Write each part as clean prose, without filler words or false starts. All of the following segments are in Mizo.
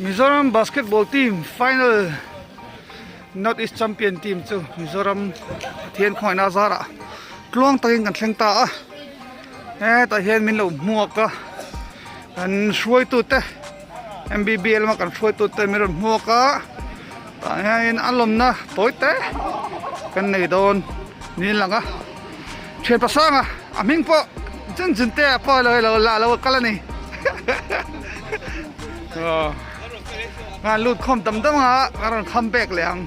Mizoram basketball team final North East champion team chu Mizoram Pathian khawngaihna a zarah tluang takin kan thleng ta a hetah hian min lo hmuak a kan hruaitute M_B_B lama kan hruaitute min rawn hmuak a tah hianin a lawmna tawi te kan nei dawn niin a lang a thian pasanga a hming pawh chen chen te ah pawh alo ilo la alo kal a ni aw kan lut khawm tam dam a ka rawn come back leh ang.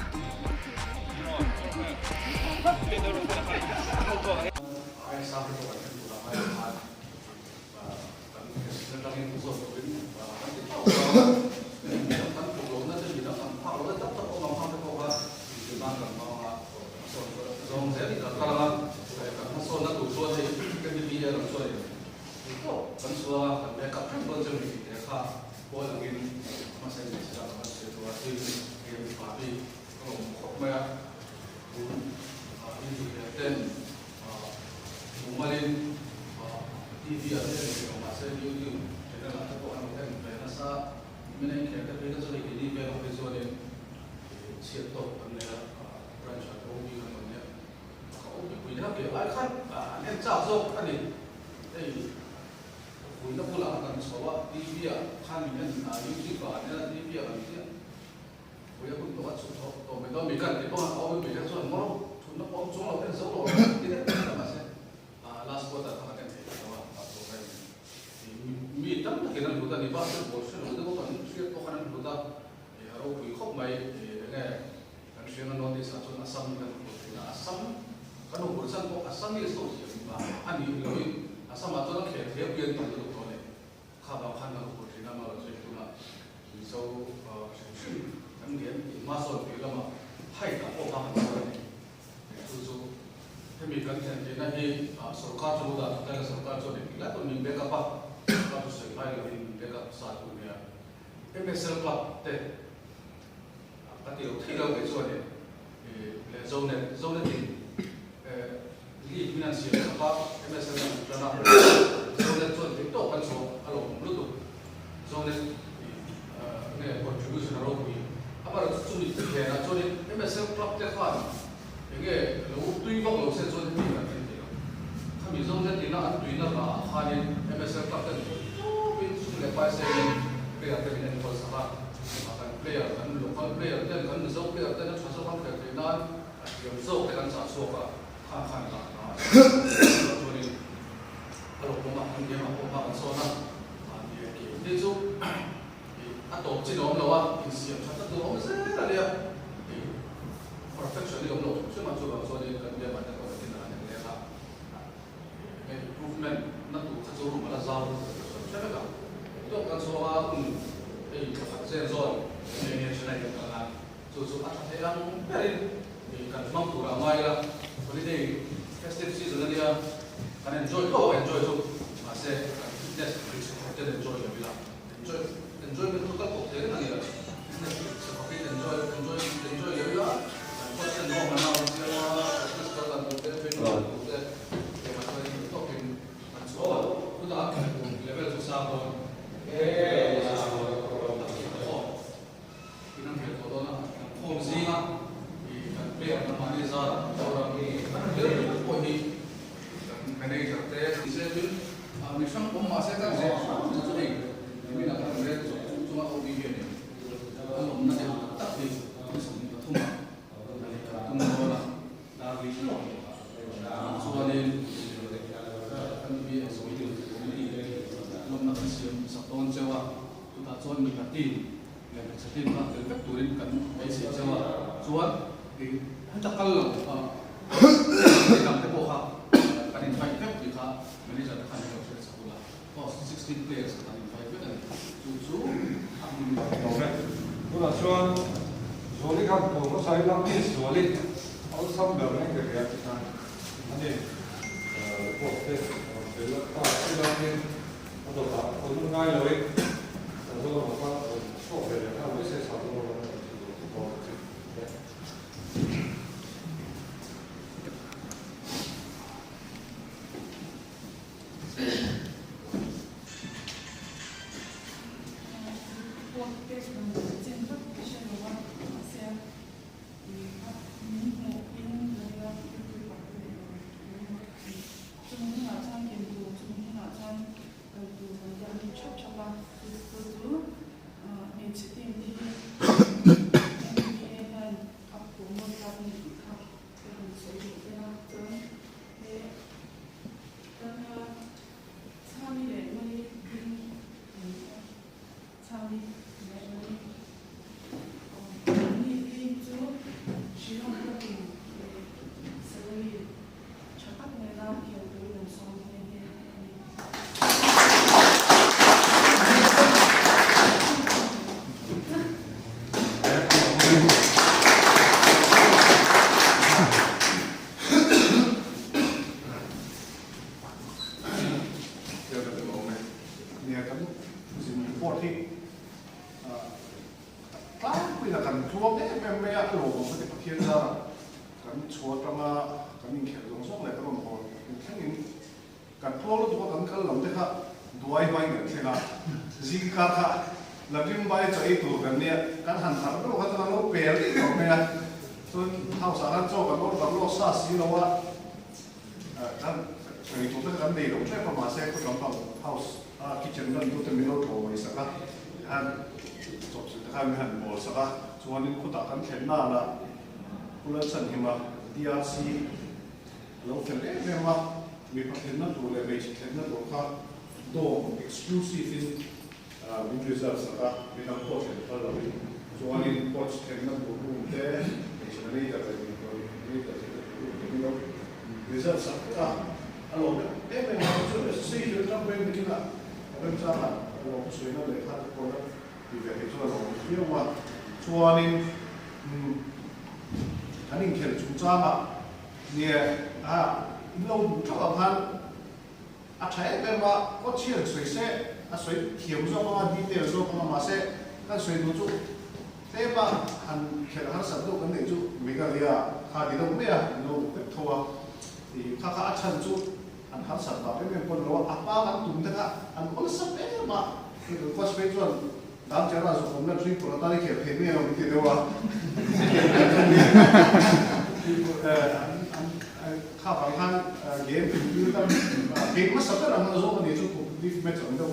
TV ah te en ve lo mahse YouTube channel ah te pawh an lo en ve nasa. Min en kher te phei kha chu hei keini vel ang phei chuanin chhiat tawk kan nei a, branch ah te OB kan rawn nia. Ka OB pui na ke ai khan an en chak zawk a ni. Hei vuina bulah kan chho a, TV ah khan min en a, YouTube ah an en a, TV ah kan chiah. Puia hun tawh a chhuk tawh tawh mai dawn mi kan ti bawk a, OB pui kha chuan ngawr thutna pawh awm chuang lo en zo lo ang ti deuh deuh mahse Last quarter kha kan thei lo a, a tur a ni. Mi tam takin an hlut a ni, basketball hre lo deuh a kan hriat pawh khan an hlut a, a ropui khawp mai. Eng nge kan hriat a notice ah chuan Assam kan hlut thin a, Assam kan hmu bul chan pawh Assamese ho thiam a nih loin Assam ah chuan a khel thiam pian tam lutuk tawh a ni. Kha vang khan kan hmu thin a, amaherawh chu tunah Mizo hrim hrim kan lian tih hma sawn piah lamah height ah pawh hma kan sawn a ni. Chu chu hemi kan thlen theihna hi sorkar chu lo dah that laia sorkar chuan engtik lai pawn min back up a, sorkar chu sawi ngai lovin min back up sa tur nia. MSL club te ka ti lo thei lo kei chuan leh Zonet, Zonet in league min an siam chak a, MSL an han tan a, Zonet chuan theih tawk kan chhuah a lo awm lutuk. Zonet nge contribution a ropui. Amaherawhchu chumi phenah chuanin MSL club te khan enge lo tui vak lo se chuan hemi kan thlen thei lo. Khami Zonet ina an tuina rah ah khanin MSL club ten tawpin sum leh pai sengin player te min enkawl sak a. Kan player, kan local player ten, kan Mizo player ten a tha zawk an khelh theih nan a thiam zawk te kan chah chhuak a, khan khan lah a chuanin a lo pawm a, kan game ah pawh hma kan sawn a. Hei chu a tawp chin a awm lo a, insiam that na tur a awm zel a nia. Perfection hi a awm lo hrim hrim a, chuvang chuanin kan biak ah te pawh nakin ah an en leng a, hei improvement na tur kha chu room a la zau sawi hre vek ang. Tawk kan chhuak a, hun hei thla khat zel zawn nge nge Chennai kan kal nan chu chu a tha thei ang berin kan hmang tur a ngai la, holiday festive season a nia. Kan enjoy tho a, enjoy chu mahse kan fitness rich khawp ten enjoy lo ila, enjoy enjoyment chu kal kawp thei reng a ni a, fitness rich khawp in enjoy enjoy enjoy lo ila, kan coach ten nuam an au chiang a, practice kal dan tur te, training dan tur te engah chuan in tawkin kan chhuak a, chutah level chu sang dawn In an hriat tawh dawn a, kan khawm zinga ih kan player kan mahni zarah kan zawr a, kan player ringawt pawh hi kan manager te ni se tin mi hrang awm mahse kan zir hrang chu chu hei nimin ah kan rel zawh chung chunga OB hianin an awmna deuh tak tak hi ni 23 ah kan tum dawn a, dar ri hlawk ah chuanin kan BSP committee an awmna kan siam sak dawn cheu a, chutah chuan mipa team Leh hmeichhe team kha tel vek turin kan beisei cheu a, chuan ih heta kal lo dang te pawh kha kan invite vek tih kha manager te khan min lo hriat chak ula, aw 16 players kha kan invite vek a ni, chu chu a hmun. Lo ve. Tunah chuan Zuali khan pawl hmasa hi la miss Zuali awlsam ber mai ka hria ti khan a ni report te rawn fel a ta chilangin A dawtah awn ngai loin ka zawng ang kha rawn chhuak ve leh nghal mai se sa dawn rawh an ti duh dawn a che. Report te. Players rawn chin vak ka hre lo a, mahse min hmuh in ka ring a, thiltui pak ka neih lo ka ring a. Chung hunah chuan ken tur, chung hunah chuan kal tur kan ti a ni thap thap a, chu chu chu hmeichhe team te hi NBA hian a promote tlak a ni tih kha ka han sawi duh tel a, chuan he tana Chhami leh Mali ding an ni a, Chhami leh Mali awm ni phei chu Shillong club-in leh salary tha tak nena khel turin an sawm nghe nghe a ni. Nia kan zin report hi tlangpuiin a kan tluang em em mai a, a lawmawm ka ti Pathian zarah kan chhuah atanga kan inkhelh zawng zawng leh kan rawn hawn thlengin kan tluang lutuk a kan kal lam te kha duai hmain kan thleng a, zingkar kha la rim bai chaw ei tur kan nia kan han harh deuh kha chuan a lo pel daih tawh mai a, chuan house ah khan chaw kan order lawk sa si lo a. Kan sawi tur te kan nei lo hrep a mahse khaw lampang house a kitchen lan tu te min lo thaw mai sak a tikhan chawpchilh te khan min han bawl sak a chuanin khutah kan thlen nana Pu Lalchhanhima DRC a lo fel em em a mipa thlenna tur leh hmeichhe thlenna tur kha dawm exclusive in min reserve sak a midang pawh thlen phal lovin chuanin coach thlenna tur room te hmeichhe manager leh mipa manager thlenna tur room te min lo reserve sak vek a, a lawm em em a chuan association atang pawhin nikinah a remchangah a lawm thusawi na lehkha te pawh la ti ve thei chuan a lawm viau a, chuanin kan inkhelh chungchangah nia a in lo hmuh theuh ang khan A tha em em a, coach hian sawi se a sawi thiam zawk ang a, detail zawk ang a, mahse kan sawi duh chu tlem a han khelh harsat deuh kan neih chu Meghalaya kha ni deuh mai a, an lo vek tho a, ih kha kha a chhan chu an harsat vak em em pawh ni lo a, a hma kan tum te kha an awlsam em a, hei kan coach phei chuan dam chera zawhawmna Tripura tan i khel thei mai ang min ti deuh a, an Kha vang khan game inpui tam game hmasa ber ang zawk a ni chu competitive match ang deuh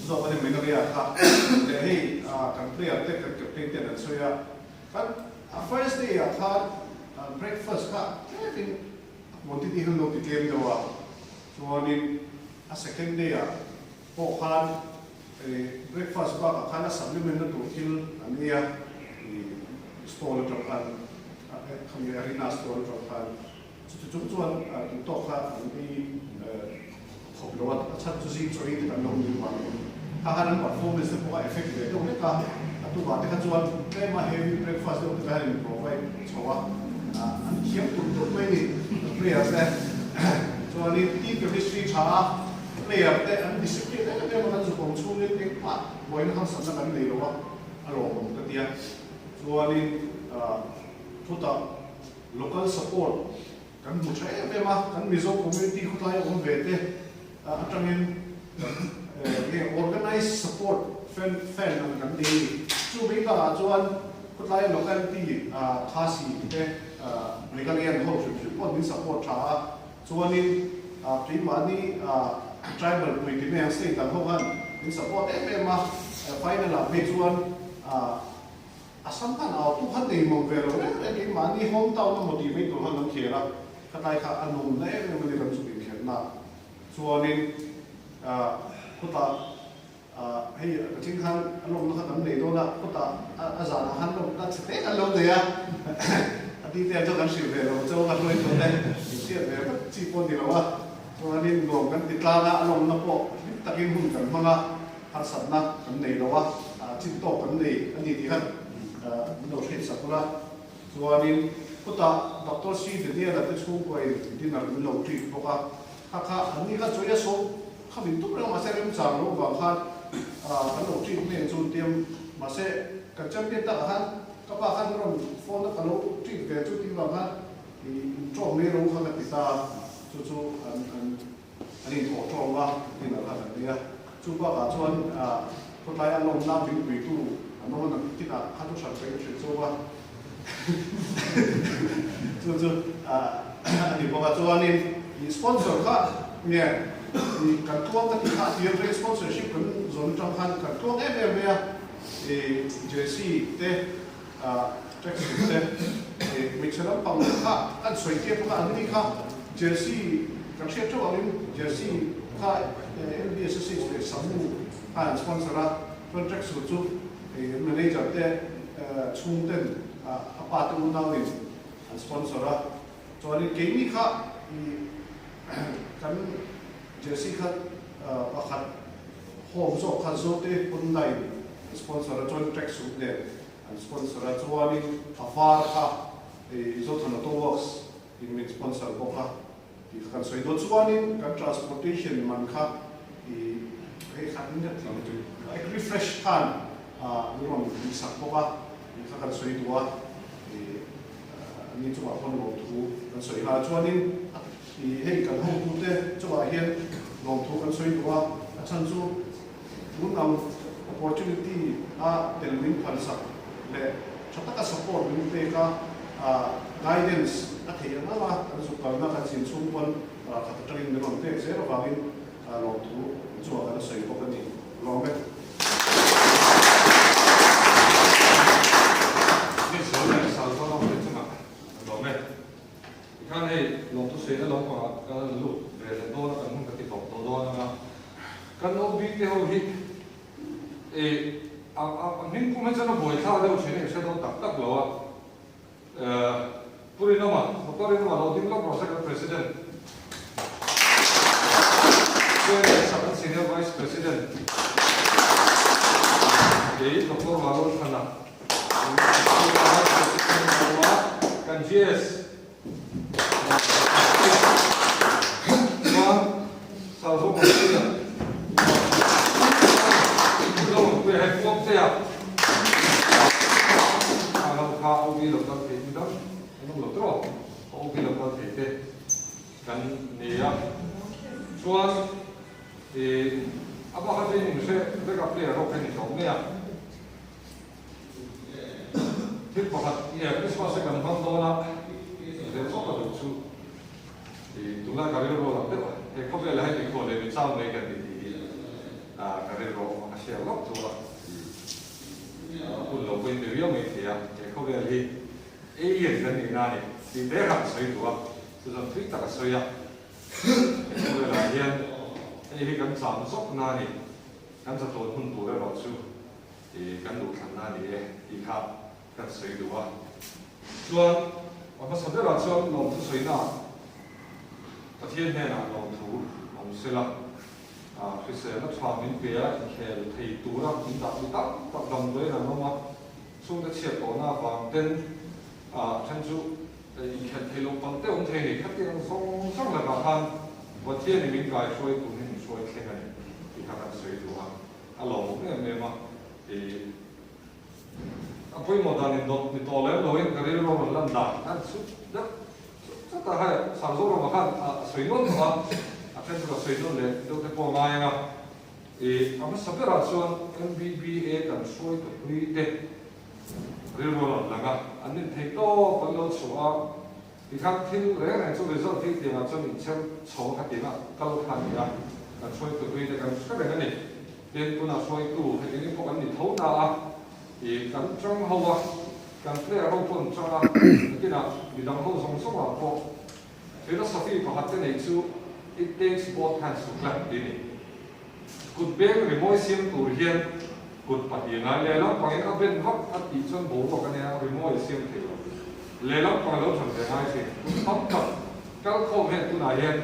zawk a ni mai Meghalaya kha leh hei kan player te kan captain ten an sawi a kan a first day ah khan breakfast kha tlemin a quantity khan lo ti tlem deuh a chuanin a second day ah pawh khan breakfast bakah khan a supplement na tur thil an ei a stall atang khan khami arena stall atang khan chuti chung chuan duh tawk kha an ei khawp lo a, a chhan chu zing chaw ei te kan lo ni vangin kha khan an performance te pawh a effect ve deuh hlek a, a tukah te kha chuan tlema heavy breakfast deuh te kha an in provide chho a, an thiam tulh tulh mai a ni players te chuanin team chemistry tha a. Player te an discipline em em a, kan zuk awm chhungin engmah buaina harsatna kan nei lo a, a lawmawm ka ti a. Chuanin chutah local support kan hmu tha em em a, kan Mizo community khawtlai awm ve te atangin nge organized support fan fan ang kan nei a ni. Chu mai bakah chuan khawtlai locality Khasi te Meghalaya ho hrim hrim pawh min support tha a. Chuanin keimahni tribal pui ti mai ang state dang ho khan min support em em a, final ah phei chuan Assam khan au tu khan nei mang ve lo reng reng keimahni home town emaw tih mai tur khan an khel a, khatlai kha a nawm na em em a ni ram chuk inkhelhna. Chuanin khutah Hei ka thing khan a lawmna kha kan nei dawn a, khawtah a zanah khan lawmna chhe te kan lo nei a, a ti te chu kan hrilh ve lo chauh a, ka hruai tawh te in hriat ve vek chi pawh a ni lo a, chuanin nuam kan ti tlang a, a lawmna pawh hlim takin hun kan hmang a, harsatna kan nei lo a, chin tawk kan nei a ni tih khan min lo hriat sak ula, chuanin khawtah Doctor C Daniel-a te chhungkuain dinner min lo treat bawk a, kha kha an ni kha chawi a sawm. Kha min tum reng mahse remchang lo vang khan kan lo treat mai ang chu tiam mahse kan champion takah khan ka pa khan rawn phone a ka lo treat ve chu tih vang khan in tawng mai ro kha ka ti ta a chu chu an an an inthawh tawng a dinner kha kan nei a chu bakah chuan khawtlai a lawmna min puitu An awm a kinah kha thu hran peng hrilh chauh a, chu chu a ni bawk a. Chuanin ih sponsor kha nge ih kan tluang ka tih kha a tir rei sponsorship kan zawn atang khan kan tluang em em mai a, ih jersey te tracksuit te ih hmeichhe lampang kha kan sawi tir bawk a, an ni kha jersey kan hriat theuh angin jersey kha LBSSH leh Samu kha an sponsor a. Chuan tracksuit chu manager te chhung ten a pa te unau in an sponsor a, chuanin keini kha kan jersey kha pakhat home zawk kha Zote Honda in an sponsor a, chuan tracksuit nen an sponsor a, chuanin a var kha Zothana Auto Works in min sponsor bawk a. Tih kha kan sawi dawn. Chuanin kan transportation man kha i hei khat in kan tih Agrifresh khan min rawn tihsak bawk a, tih kha kan sawi duh a, i ni chungah pawn lawmthu kan sawi nghal. Chuanin i hei kan hotute chungah hian lawmthu kan sawi duh a, a chhan chu tun ang opportunity a tel min phalsak leh tha taka support min pek a, guidance a theih ang ang a, kan zuk kalna kan zin chhung pawn khat atangin min rawn pek zel avangin lawmthu chungah kan sawi bawk a ni. Lawm e. Miss Zawlnei Salvador te chungah lawm e. Tikhan hei lawmthu sawiin a lo pangah ka lut ve leh dawn a, kan hun ka ti tawp tawh dawn ang a. Kan OB te ho hi e a a hming pum hi chuan a buaithlak deuh thin a, i hre dawn tak tak lo a. Pu Rinawma, Doctor Rinawma lo ding lawk rawh se kan President. Chairman sak an Senior Vice President kei Doctor Vanlalthana. Kan GS chuan Salzawm Awmpuia Salzawm Awmpuia hei Pu Awmtea a lo kha OB lo kal thei in dang an awm lo tawh OB lo kal thei te kan ni a chuan ih a bakah chuan in hre vek a player ho kha ni hlawm mai a. Thil pakhat nge Christmas a kan hmang dawn a, zel zawk a duh chu i tunlai ka rilru lang deuh a, he khawvel ah hian mikhual leh michau mai kan ni tih hi ka rilru a awm a, ka share lawk chu a i hun lo pawhin ti riau mai thei a, he khawvel hi alien kan nih na a ni tih te kha ka sawi duh a, chuzan thui tak a sawi a, he khawvel ah hian hei hi kan cham zawk na a ni, kan chatuan hun tur erawh chu. I kan duhthlanna a ni e tih kha kan sawi duh a. Chuan a hmasa berah chuan lawmthu sawina Pathian hnenah lawmthu awm sela, hriselna tha min pe a, inkhel thei tura min dah mi tam tak damdawiin an awm a, chhungte chhiat tawhna avang ten then chu inkhel thei lo palh te awm thei a ni. Khatiang zawng zawng lakah khan Pathianin min kaihruai turin min hruai thleng a ni tih kha kan sawi duh a. A lawmawm em em a, i a pawimawh dan in dawt ni tawh lem loin ka rilru a rawn lan dan khan chut deuh chut chut a, hei Sangzawrama khan a sawi nual tawh a, a then chu ka sawi nawn leh deuh te pawh a ngai ang a, i a hmasa berah chuan MBBA kan hruai ta hlui te rilru a rawn lang a, an inthei tawp an lo chhuah a, Tikhan thil reng reng chu result hi tiangah chuan inchher chho a kha tianga kal kha a ni a, kan hruaitu hlui te kan hre reng a ni. Tin, tunah hruaitu heti ni pawh kan ni tho na a, ih kan chang ho a, kan player ho pawh an chang a, nakinah midang ho zawng zawngah pawh philosophy pakhat te neih chu it takes both hands to clap tih a ni. Kut beng rimawi siam tur hian kut pahnihnga lehlam pangin a ben vak a tih chuan boruak a nia, rimawi a siam thei lo. Lehlam pang a lo than ve ngai thin. Kut tam tak kal khawm hian tunah hian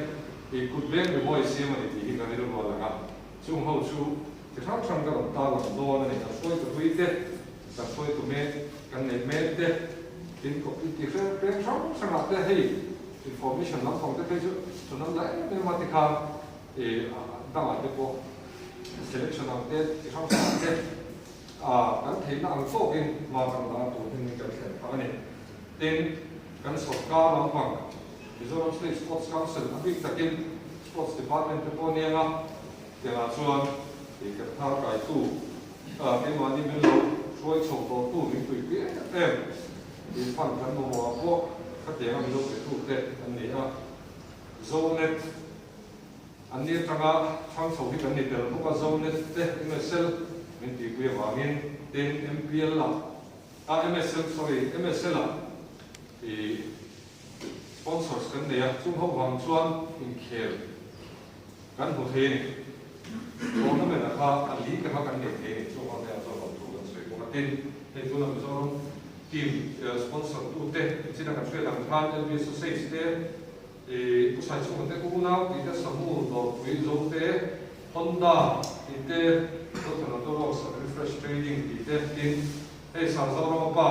ih kut beng rimawi siam a ni tih hi ka rilru a lang a. Chung ho chu chi hrang hrang ka rawn tarlang dawn a ni. Kan hruaitu hlui te, kan hruaitu mek, kan neih mek te, tin kawp in ti hreng peng hrang hrangah te hei information lampang te phei chu chhun an la em em a tikhan I dangah te pawh selection ang te chi hrang hrang ang te kan theihna ang tawkin hma kan la tur hmingin kan thlen phah a ni. Tin, kan sawrkar lampang Mizoram State Sports Council a bik takin Sports Department te pawh aniang a, tiangah chuan i kan thar kaitu keimahni min lo. Hruai chho tawhtu min puipui em em tih fan kan mamawhah pawh khatianga min lo petu te an ni a. Zonet an ni atanga hrang chho hi kan ni tel bawk a, Zonet te MSL min tihpui avangin tin MPL ah ah MSL sorry MSL ah ih sponsors kan nei a, chung ho vang chuan inkhel Kan hmu thei a ni. Tournament a kha a league a kha kan nei thei a ni. Chuvang te ah chuan lawmthu kan sawi bawk a. Tin, hei tuna Mizoram team sponsor tu te inchina kan hriat ang khan LB Sausage te, ih Pu Saichhunga te unau tih te, Samu, Dawrpui, Zote, Honda tih te, Zothan Auto Works, Refresh Trading tih te, tin, hei Sangzorama pa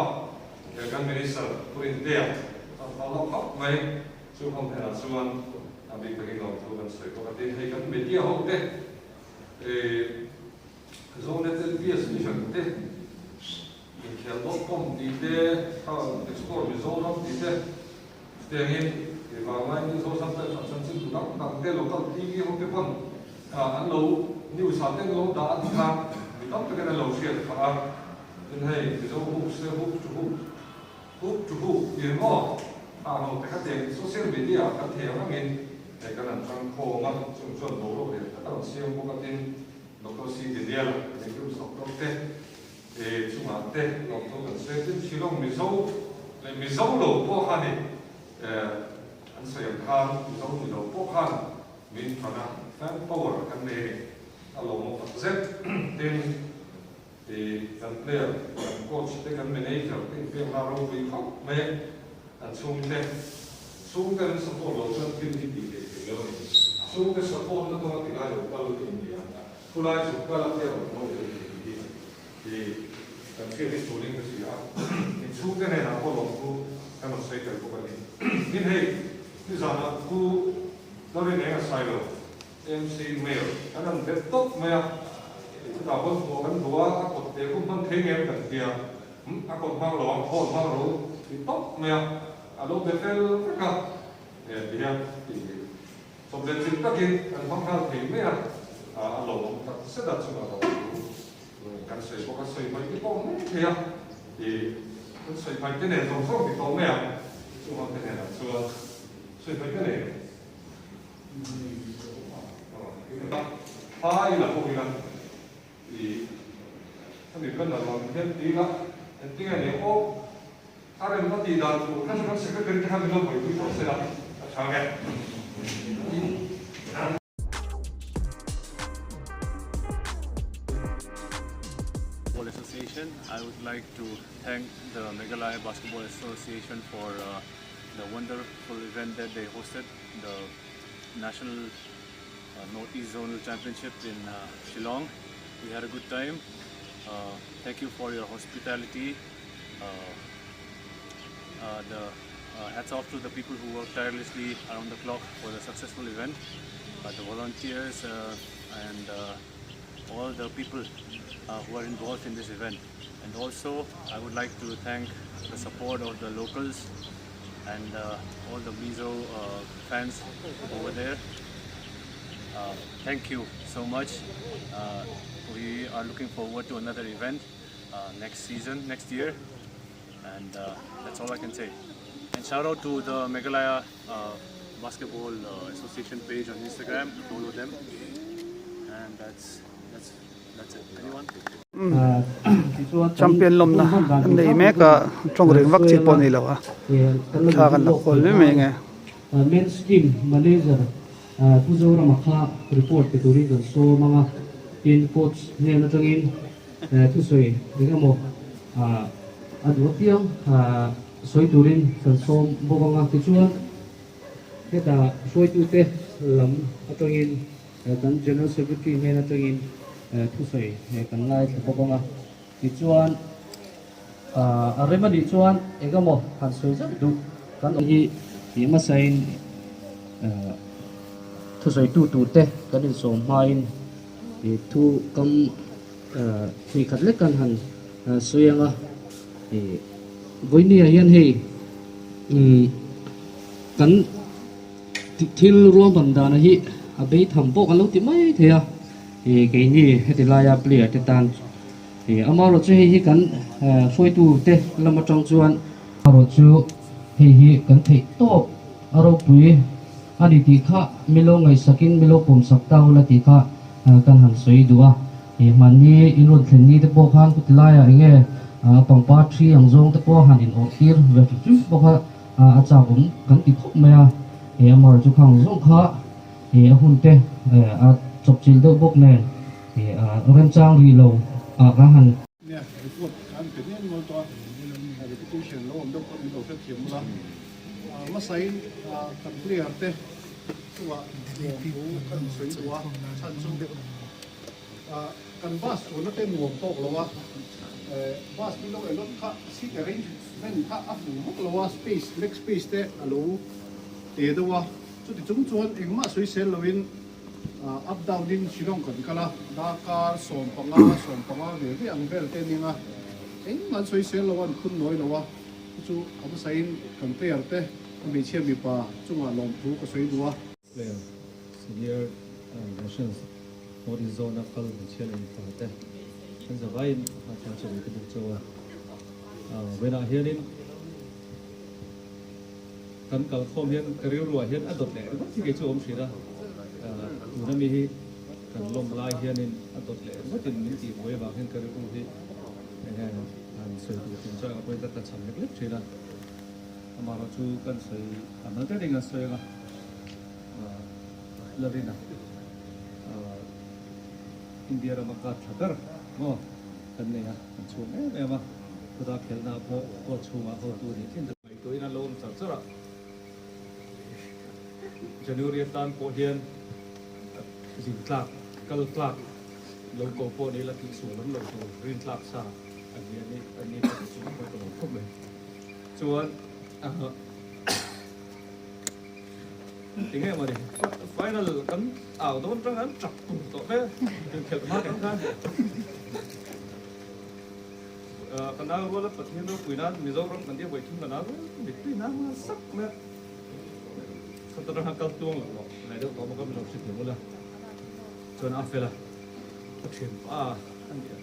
kan Minister Pu Rintea a lo khawp mai. Chu hmun hnenah chuan a bik takin lawmthu kan sawi bawk a, tin hei kan media ho te eh Zonet LPS Vision te inkhel dawt pawm tih te Explore Mizoram tih te chutiangin ih vanglai ni Zosam Times ah chuan chin tu dang dang te local TV ho te pawn an lo news ah te an lo dah a ti kha mi tam takin an lo hriat phah a, tin hei Mizo hoops te hoop to hoop Hoop to hoop tih maw? A ho te kha tiang social media ah kan thei ang angin hei kan han tang khawm a, chung chuan boruak lian tak a rawn siam bawk a, tin Doctor C Daniel Legium Doctor te eh chungah te lawmthu kan sawi a, tin Shillong Mizo leh Mizo lo pawh kha ni eh an sawi ang khan Mizo ni lo pawh khan min than a, fan power kan nei a ni, a lawmawm takzet tin. Ti kan player, kan coach te, kan manager te inpek hna ropui khawp mai a, an chhungte, chhungte an support lo chuan thil hi tih theih theih lo a ni. Chhungte support na kawnga ti lai lo kal te in ni a, khulai chu kal a player awm lo te in ni tih hi ti kan hriat hi turin ka hria a, in chhungte hnenah pawh lawmthu kan rawn sawi tel bawk a ni. Tin hei, nizanah Pu Lalrinenga Sailo, MC Mayor kan han bet tawp mai a, chutah pawn hmuh kan duh a, a kawt te khu hman thei ngem kan ti a, umm a kawt hmang lo ang, phone hmang ro ti tawp mai a, a lo be fel vek a, eh ti hian tih chawp leh chilh takin kan hmang nghal thei mai a, a lawmawm tak zet a chungah lawm thu kan sawi bawk a, sawi hmai te pawh mai thei a, ih kan sawi hmai te nen zawng zawng ti tawh mai ang, chungah te hnenah chuan sawi hmai te nen. Phai la pawh ila i hemi banner lam hian ti ila engtin nge ni ang aw a remna tih dan tur kha chu kan secretary te khan min lo buaipui tawh se la a tha nge. Basketball Association. I would like to thank the Meghalaya Basketball Association for uh, the wonderful event that they hosted, the National uh, Northeast Zonal Championship in uh, Shillong. We had a good time. Uh, thank you for your hospitality. Uh, uh, the uh, hats off to the people who worked tirelessly around the clock for the successful event, uh, the volunteers uh, and uh, all the people uh, who are involved in this event. And also, I would like to thank the support of the locals and uh, all the Mizo uh, fans over there. Uh, thank you so much. Uh, we are looking forward to another event uh, next season, next year. And uh, that's all I can say. And shout out to the Meghalaya uh, Basketball uh, Association page on Instagram. Follow them. And that's that's that's it. Anyone? Champion lawmna an nei mek a, tawng ring vak chi pawh a ni lo a, thla kan la khawl mai mai nge. Men's team manager Pu Zorama kha report pe turin kan sawm ang a, tin coach hnen atangin thusawi eng emaw a duh apiang sawi turin kan sawm bawk ang a, tichuan hetah hruaitute lam atangin Kan General Secretary hnen atangin thusawi kan ngaithla bawk ang a, tichuan a rem anih chuan eng emaw han sawi zauh duh kan awm hi tih hmasain thusawitu turte kan insawm hmain thu kam hnih khat lek kan han sawi ang a, vawinia hian hei kan. Thil ruahman dana hi a bei tham pawh kan lo ti mai thei a, ih keini heti laia player te tan Amaherawh chu hei hi kan hruaitute lam atang chuan. Amaherawh chu hei hi kan theih tawp a ropui a ni tih kha milo ngaihsakin milo pawmsak ta ula tih kha kan han sawi duh a. Hmanni in rawn thlen ni te pawh khan chuti laiah eng nge pangpar thi ang zawng te pawh han inawh tir ve hrim hrim bawk a, a chak awm kan ti khawp mai a. Amaherawh chu khang zawng kha a hun te a chawpchilh deuh bawk nen. Remchang rih lo ah ka han. Nia, report kha an pe nen nual tawh a, repetition lo awm deuh pawh min lo hrethiam ula. Hmasain kan player te chungah nuam thu kan sawi duh a, chhan chu kan bus chuanna te nuam tawk lo a, bus min lo elawt kha seat arrangement kha a fuh vak lo a, space leg space te a lo te deuh a, chuti chung chuan engmah sawisel loin Up down in Shillong kan kal a, darkar 15, 15 ve ve ang vel te ning a, engmah an sawi sel lo a, an phun nawi lo a, chu chu a hmasain kan player te a hmeichhia mipa chungah lawmthu ka sawi duh a. Player senior nationals North East Zone a kal hmeichhia leh mipa te an zavaiin a hma chu ka buk chauh a, vawiinah hianin Kan kal khawm hian ka rilruah hian a dawt leh ringawt hi kei chu a awm thin a, tuna mi hi kan lawm lai hianin a dawt leh ringawtin min tih buai avang hian ka rilru hi enge han sawi tur thin chuan ka pawhin ka tlachham lek lek thin a, amaherawh chu kan sawi a mal deuh deuhin kan sawi anga Lalrina India rama card tha ber maw kan nei a, kan chhung em em a, khawda khelhna pawh court chhungah hotu a nih thin ta. Ngaihtuahin an lo awm char char a, January atan pawh hian zin tlak, kal tlak lo ko pawh ni la tih sual awm lo tur rin tlak sa a ni a ni a ni pawh chu a ka lo khawp mai. Chuan tinge mawni final kan au dawn tang an tap tur tawh mai a, inkhelh hma tang khan. Ka nau rual a Pathian ropui nan Mizoram kan tia vawi thum ka nau rual mittui nan nghal sak mai a, khata ranga kal tuang loh loh ngai deuh tawh bawk a min lo hre thiam ula chuan a fel a ka thian pa a ni a.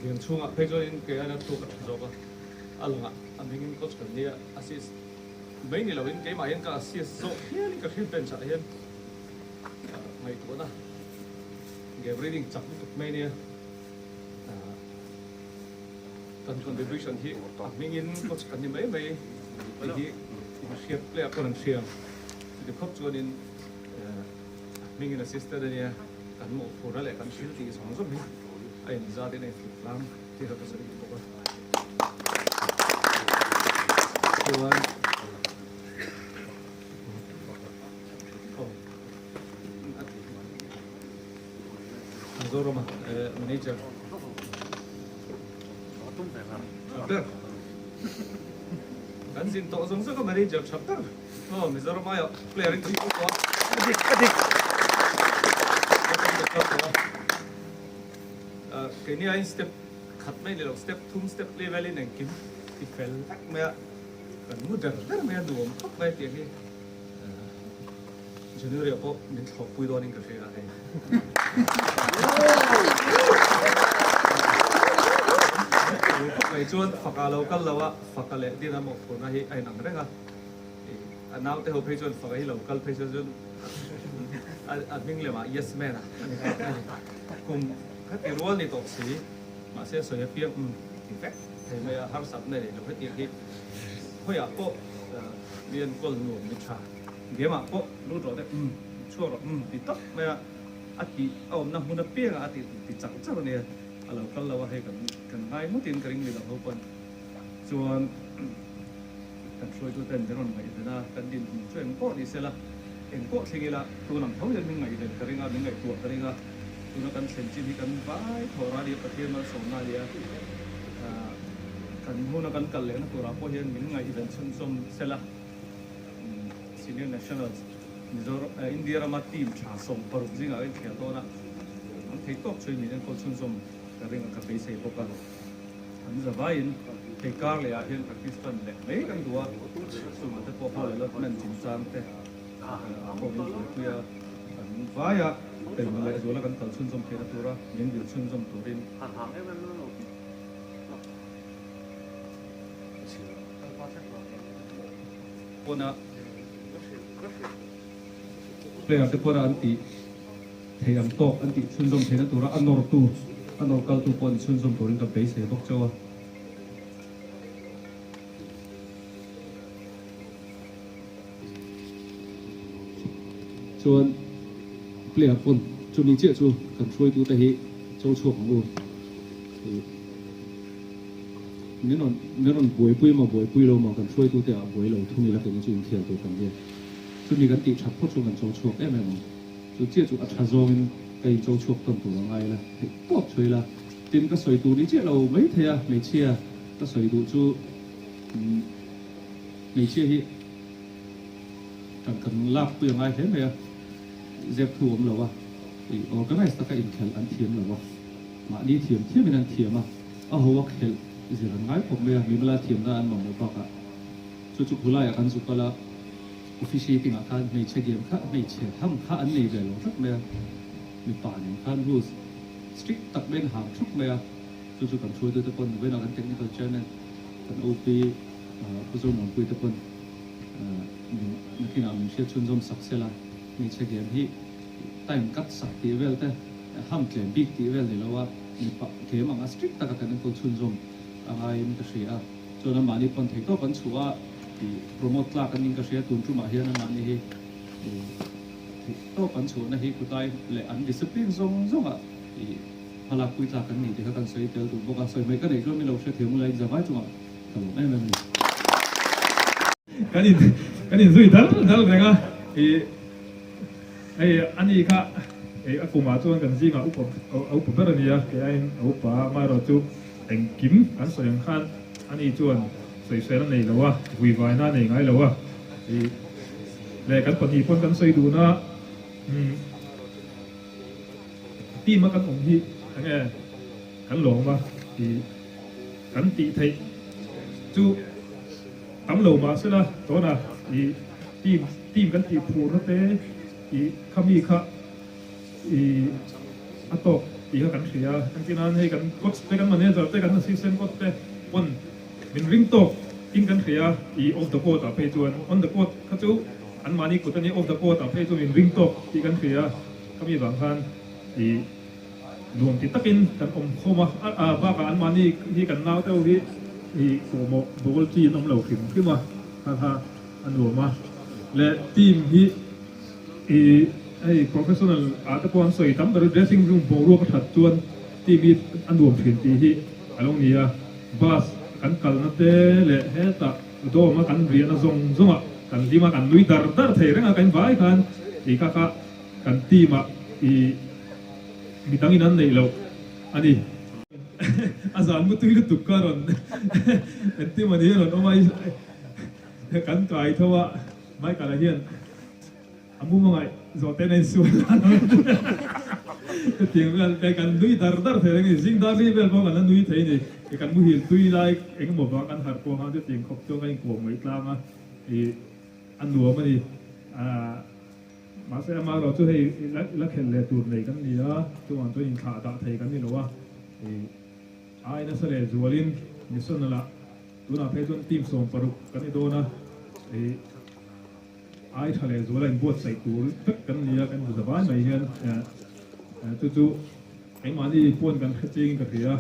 Game chhungah phei chuanin kei aina thuk a tha zawk a, a langah a hmingin coach kan nia assist mai ni loin keimah hian ka assist zawk hialin ka hriat bench ah hian ngaihtuahna game reading chak lutuk mai nia kan contribution hi a hmingin coach kan ni mai mai tih hi inhriat player pawn an hria. Chuti khawp chuanin hmingin assistant a nia, kan mawhphurna leh kan thil tih zawng zawng hi a inzat in a intluk tlang tih kha ka sawi duh bawk a. Chuan Mizorama manager tha ber kan zin tawh zawng zawng a manager tha ber. Aw Mizoram aia player in kan kal tawh a. A dik a dik. Kan kal tawh a. Keini aiin step khat mai ni lo step thum step level in engkim ti fel vek mai a. Kan mu der der mai a nuam khawp mai tih hi January ah pawh min thlawh pui dawn in ka hria a hei. Mai chuan faka lo kal lo a faka leh din a mawhphurhna hi a inang reng a. A naute ho phei chuan faka hi lo kal phei chuan chuan a hming lemah yes man a ni nghal a ni. Kum khati rual ni tawh si mahse a sawi apiang umm ti vek thei mai a harsatna nei lo hetiang hi khawiah pawh mi enkawl nuam ni tha game ah pawh lut rawh te umm chhuak rawh umm ti tawp mai a a tih a awmna hmun apiangah a tih ti char char a nia a lo kal lo a hei kan ngai ngawtin ka ring midang ho pawn chuan Kan hruaituten min rawn ngaihven a, kan dinhmun chu eng pawh ni sela, eng pawh thleng ila, tun ang tho hian min ngaihven ka ring a, min ngaihtuah ka ring a, tuna kan thlen chin hi kan vai thawh ra nia, Pathian malsawmna a nia, kan hmuna kan kal lehna turah pawh hian min ngaihven chhunzawm sela, Senior Nationals. Mizoram India rama team tha 60 zingah kan inkhel dawn a, an thei tawk chuan min enkawl chhunzawm ka ring a, ka beisei bawk a. An zavaiin hei kar leh ah hian practice tan leh mai kan duh a, chungah te pawh hall allotment chungchang te ah pawh min buaipui a, kan vai a, taima leh zuala kan kal chhunzawm theihna tura min dil chhunzawm turin. Pawna player te pawna an tih theih ang tawk an tih chhunzawm theihna tura a nawrtu a nawr kaltu pawh an chhunzawm turin ka beisei bawk chauh a. Chuan player pawn chumi chiah chu kan hruaitute hi cho chhuak ang u. Min rawn min rawn buaipui maw buaipui lo maw kan hruaitute ah buai lo thung ila keini chu inkhel tur kan nia. Chumi kan tih that phawt chuan kan cho chhuak em em ang. Chu chiah chu a tha zawngin ka in cho chhuak tawn tur a ngai ila theih tawp chhui ila. Tin ka sawi tur ni chiah lo mai thei a hmeichhia ka sawi duh chu umm hmeichhia hi kan kan lak pui a ngai hle mai a zep thu awm lo a ih organize taka inkhelh an thiam lo a mahni thiam thiamin an thiam a. A ho a khelh zir an ngai khawp mai a, mimala thiamna an mamawh bakah chu chu khulaiah kan zu kal a, officiating ah khan hmeichhe game kha hmeichhe ham kha an nei ve lo tlat mai a, mipa nen khan rules strict tak maiin ham thup mai a, chu chu kan hruaitute pawn vawiinah kan technical chairman kan OP Pu Zomuanpuii te pawn nakinah min hriat chhunzawm sak sela, hmeichhe game hi time cut sak tih vel te ham tlem bik tih vel ni lo a, mipa tlem anga strict taka kan enkawl chhunzawm a ngaiin ka hria a, chuan amahni pawn thei tawp an chhuah a, ih promote tlak an ning ka hria, tun tumah hian amahni hi ih theih tawp an chhuahna hi kutlai leh an discipline zawng zawngah ih hmalak pui tlak an ni tih kha kan sawi tel duh bawk a, sawi mai ka neih chuan min lo hrethiam ula inzavai chungah ka lawm em em a ni. Kan in kan inzui dal dal reng a, ih Hei a ni kha hei a kumah chuan kan zingah upa a upa ber a nia, kei aiin a upa a, amaherawh chu engkim kan sawi ang khan a ni chuan sawisel a nei lo a, vuivaina a nei ngai lo a, ih leh kan pahnih pawn kan sawi dun a, umm team a kan awm hi enge kan lawm a, ih kan tih theih chu tam lo mahsela tawna ih team. Team kan tih phurna te ih kha mi kha ih a tawk tih kha kan hria a, engtin nan hei kan coach te kan manager te kan assistant coach te pawn min ring tawk in kan hria a, ih off the court ah phei chuan on the court kha chu an mahni kut a nia off the court ah phei chuan min ring tawk tih kan hria a, kha mi vang khan ih nuam ti takin kan awm khawm a, a bakah an mahni hi kan nau deuh hi ih kawhmawh ball chi an awm lo hrim hrim a kha kha. A nuam a, leh team hi i hei professional ah te pawh an sawi tam ber dressing room boruak a that chuan team hi a nuam thin tih hi a lo ni a, bus kan kalna te leh hetah dawm a kan riahna zawng zawng ah kan hlim a kan nui dar dar thei reng a kan vai khan i kha kha kan team ah i midang in an neih loh a ni. A zan mutui lutuk ka rawn entir mah ni hi a rawn awm a. Kan kai tho a, Michael-a hian a mum a ngaih zawh te nen sual a lo hetiang vel te kan nui dar dar thei reng a ni, zing dar ri vel pawh kan la nui thei a ni, kan muhil tui lai eng emaw vang kan harh pawh khan chutiang khawp chuan kan inkuah mai tlang a, ih a nuam a ni. Mahse amaherawh chu hei la khelh leh tur nei kan ni a, chuvang chuan inthlah dah thei kan ni lo a, ih ai nasa leh zualin national ah Tunah phei chuan team 60 kan ni dawn a, ih ai tha leh zuala inbuatsaih tur vek kan ni a, kan hmu zavai mai hian chu chu engmahni pawn kan hre chingin ka hria.